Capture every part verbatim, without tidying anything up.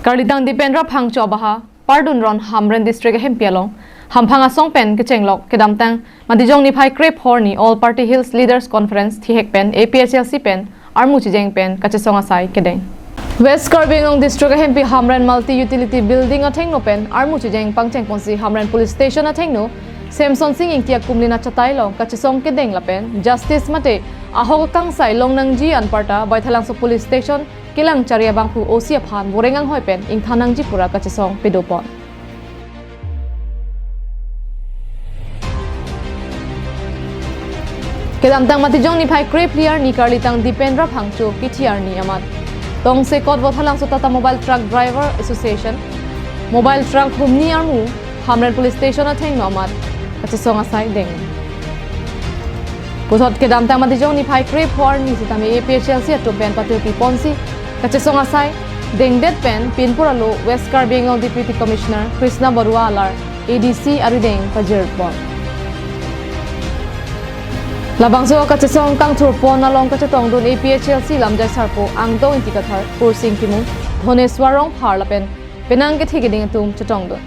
Karlitang Dipendra Phangcho abaha Pardun Ron Hamren District ahempi along hamphang asong pen kechenglok kedamtang Matijong niphai krepho arni All Party Hills Leaders Conference thihek pen A P H L C pen armu chejeng pen kachesong asai kedeng. West Karbi Anglong District ahempi Hamren Multi Utility Building athengno pen armu chejeng pangcheng ponsi Hamren Police Station athengno Semson Sing Ingti akumlin achatai along kachesong kedeng lapen justice mate ahok akangsai longnangji anparta Baithalangso Police Station kelang chari abangphu O C aphan boreng anghoi pen ingthan nangji pura kachesong pedopon. Kedamtang Matijong niphai krepho arni Karlitang Dipendra Phangcho kithi arni amat tongsekot Baithalangso Tata Mobile Truck Driver Association mobile truck humni armu Hamren Police Station athengno amat kachesong asai deng. Puthot kedamtang Matijong niphai krepho arni sitame A P H L C atum pen pathu pi ponsi kachesong asai dengdet pen pinpur alo West Karbi Anglong Deputy Commissioner Krishna Barua alar A D C arideng pajirpon. Labangso kachesong kangthurpon along kachetongdun A P H L C lamjai sarpo Angtong Ingti Kathar, Kursing Timung, Dhoneswar Rongphar lapen penang kethe keding atum chetongdun.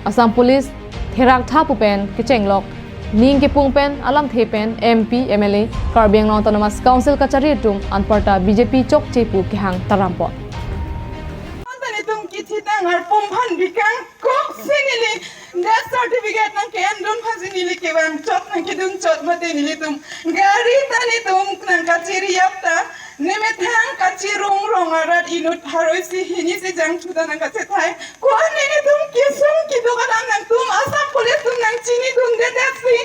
Assam Police therak tha pu pen kechenglok ning kepung pen alamthe pen M P, M L A, Karbi Anglong Autonomous Council kachari atum anparta B J P chokche pu kehang tarampon. Tani tum kithi tang arpum phan bikang kok si neli death certificate nangke-endun phan si neli kevang chot nangkedun chot mate nelitum gari tani tum nangkachiri apta nemethang kachirung rong arat inut haroi si hini si jangthu ta nangkachethai. Ko-an nelitum kesung keduk alam nangtum Assam Police atum nangchinidundedet si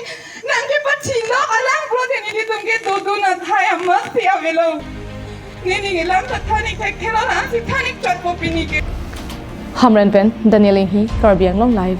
nangkepachinidun alam pro te nelitum kedodun athai amat si avelo. Neli ngilam ta thanik thekthe lo, lasi thanik chotpo pini ke. Hamren pen Daniel Inghi, Karbi Anglong Live.